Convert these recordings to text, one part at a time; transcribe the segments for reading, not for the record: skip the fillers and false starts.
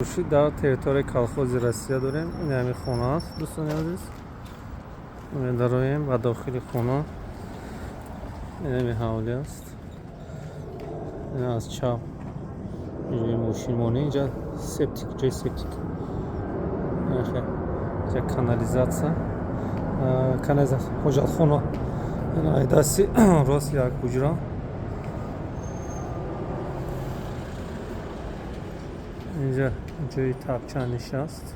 Дар территорияи колхози Россия дорем. Ин ҳамин хона аст, дӯстони азиз. Медароем ба дохили хона. Ин ҳамин ҳавлӣ аст. Ин аз чап ҷои мошинмонӣ, инҷа септик, ҷои септик, инҷа канализатсия, канализатсия, ҳоҷатхона. Ин дасти рост як ҳуҷра. Инҷа ҷои тапчаниш аст.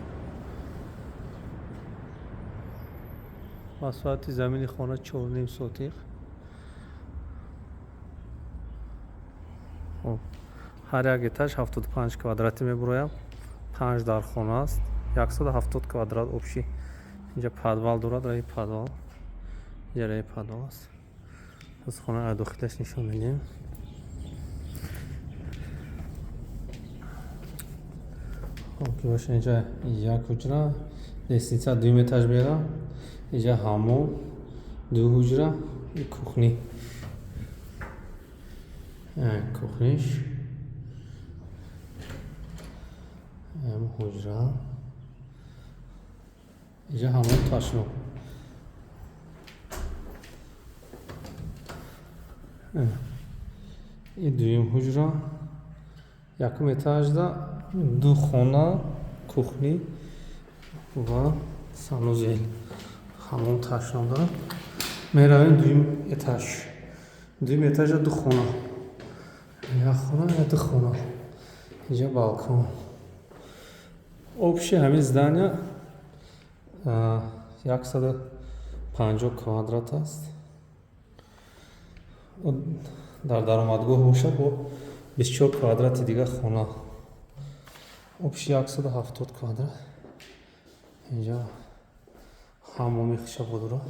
Масоҳати замини хона 4,5 сотих. Хоб, ҳар як этаж 75 квадрати мебурояд. Панҷ дар хона аст, 170 квадрат общий. Инҷа подвал дорад, раи подвал. Инҷа раи подвал аст. Аз хона дохилаш нишон медиҳем. Хоб, ки боша, инҷа як ҳуҷра, лестница дуюм этаж мера, инҷа ҳаммом, ду ҳуҷра и кухни. Кухниш, ҳуҷра, инҷа ҳаммом, ташноб. И дуюм ҳуҷра. Якум этажда ду хона, кухни ва санузел, ҳаммом, ташноб дорад. Меравем дуюм этаж. Дуюм этажа ду хона, як хона, ду хона. Инҷа балкон. Общий ҳамин здания 150 квадрат аст. Дар даромадгоҳ бошад, бо 24 квадрати дигар хона, общий 170 квадрат. Инҷа ҳаммоми хушабо дорад.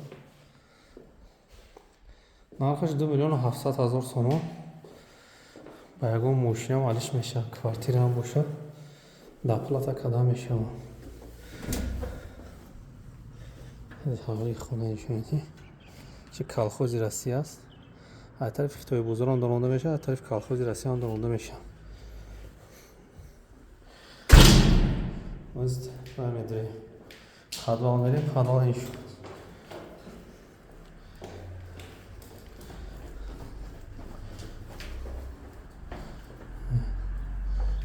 Нархаш 2 700 000 сомон. Ба ягон мошинам алиш мешавад, квартираам бошад, доплата карда мешавад. Ҳавлии хона нишон, чи колхози Россия аст. Аз тарафи Хитои бозорам даромада мешавад, аз тарафи колхози Россияам даромада мешавад. Боз медорем, подвал мерем. Подвал ин шуд.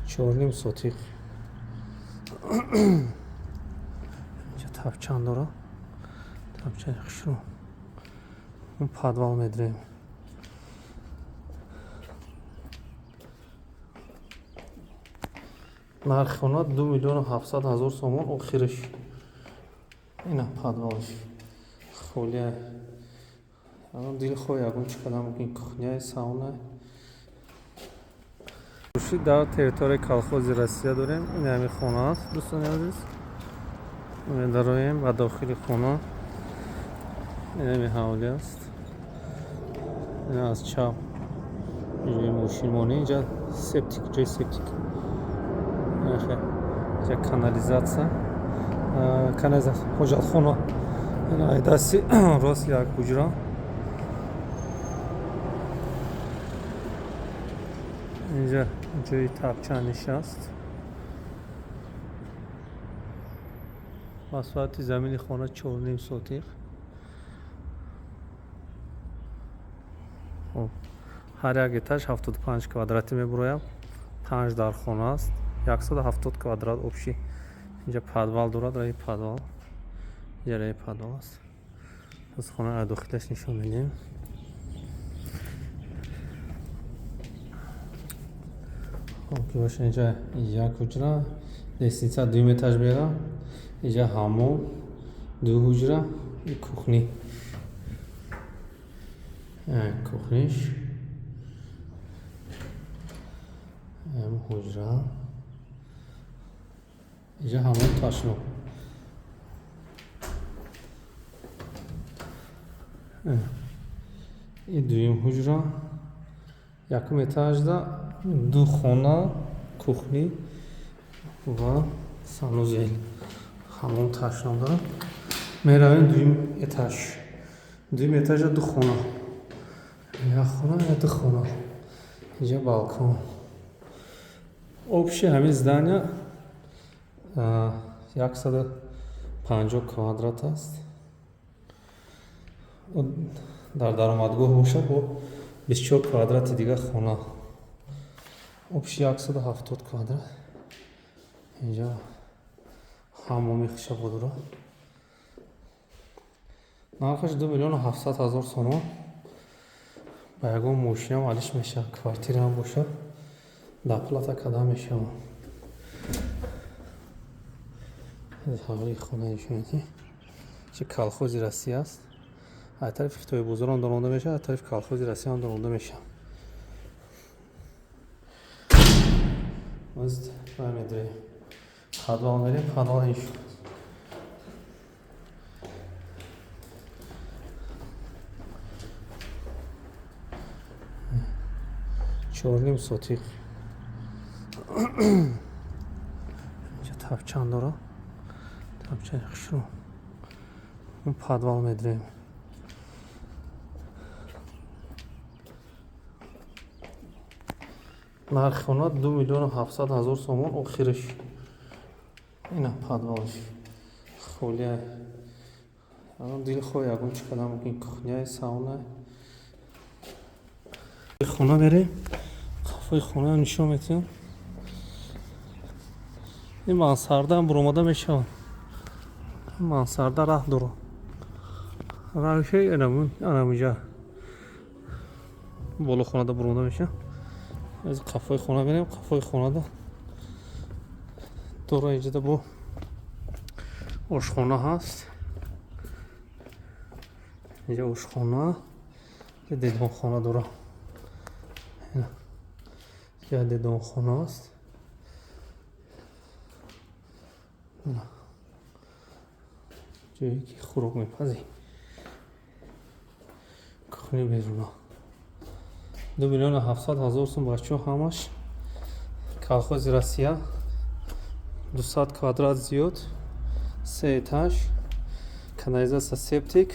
4,5 сотих. Инҷа тапчан дорад, тапчани хушрӯ. Подвал медорем. Нархи хона 2 700 000 сомон. Охириш ина подвалш холия. Дилхоҳ ягон чӣ карда мумкин. Кухняи, сауна. Дар территорияи колхози Россия дорем. Ин ҳамин хона аст, дӯстони азиз. Медароем ба дохили хона. Ин ҳамин ҳавлӣ аст. Ин аз чап ҷои мошинмонӣ, инҷа септик, ҷои септик, инҷа канализатсия, канализатсия, ҳоҷатхона. Ин дасти рост як ҳуҷра. Инҷа ҷои тапчаниш аст. Масоҳати замини хона 4,5 сотих. Хоб, ҳар як этаж 75 квадрати мебурояд. Панҷ дар хона аст, 170 квадрат общий. Инҷа подвал дорад, раи подвал. Инҷа раи подвал аст. Аз хона дохилаш нишон медиҳем. Хоб, ки боша, инҷа як ҳуҷра, лестница дуюм этаж мера, инҷа ҳаммом, ду ҳуҷра и кухни. Кухниш, ҳуҷра, инҷа ҳаммом, ташноб. И дуюм ҳуҷра. Якум этажда ду хона, кухни ва санузел, ҳаммом, ташноб дорад. Меравем дуюм этаж. Дуюм этажа ду хона, як хона, ду хона. Инҷа балкон. Общий ҳамин здания 150 квадрат аст. Дар даромадгоҳ бошад, бо 24 квадрати дига хона, общий 170 квадрат. Инҷа ҳаммоми хушабо дорад. Нархаш 2 700 000 сомон. Ба ягон мошинам алиш мешавад, квартираам бошад, доплата карда мешавад. Ҳавлии хона нишонед, чи Колхози Россия аст. Аз тарафи Хитои бозорам даромада мешавад, аз тарафи Колхози Россияам даромада мешавад. Оз медорем, подвал мерем, подвал ин шуд. 4,5 сотих. Инҷа тапчан дора, тапчани хушрӯ. Подвал медорем. Нархи хона 2 700 000 сомон охириш. Ина подвалш холия. Дилхоҳ ягон чӣ кардан мумкин, кухняи, сауна. Хона мерем, қафои хона нишон метиҳам. Ин мансардаам буромада мешавад. Мансарда раҳ дорад, равишаи анаминҷа боло хонада буромада мешавад. Аз қафои хона мерем, қафои хонада дора. Инҷода бо ошхона ҳаст. Инҷа ошхона, дедонхона дора. Инҷа дедонхона аст, ҷое ки хӯрок мепазӣ, кухни беруна. 2 700 000 сум, бачаҳо, ҳамаш Колхози Россия, 200 квадрат зиёд, се этаж, канализация, септик,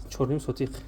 4,5 сотих.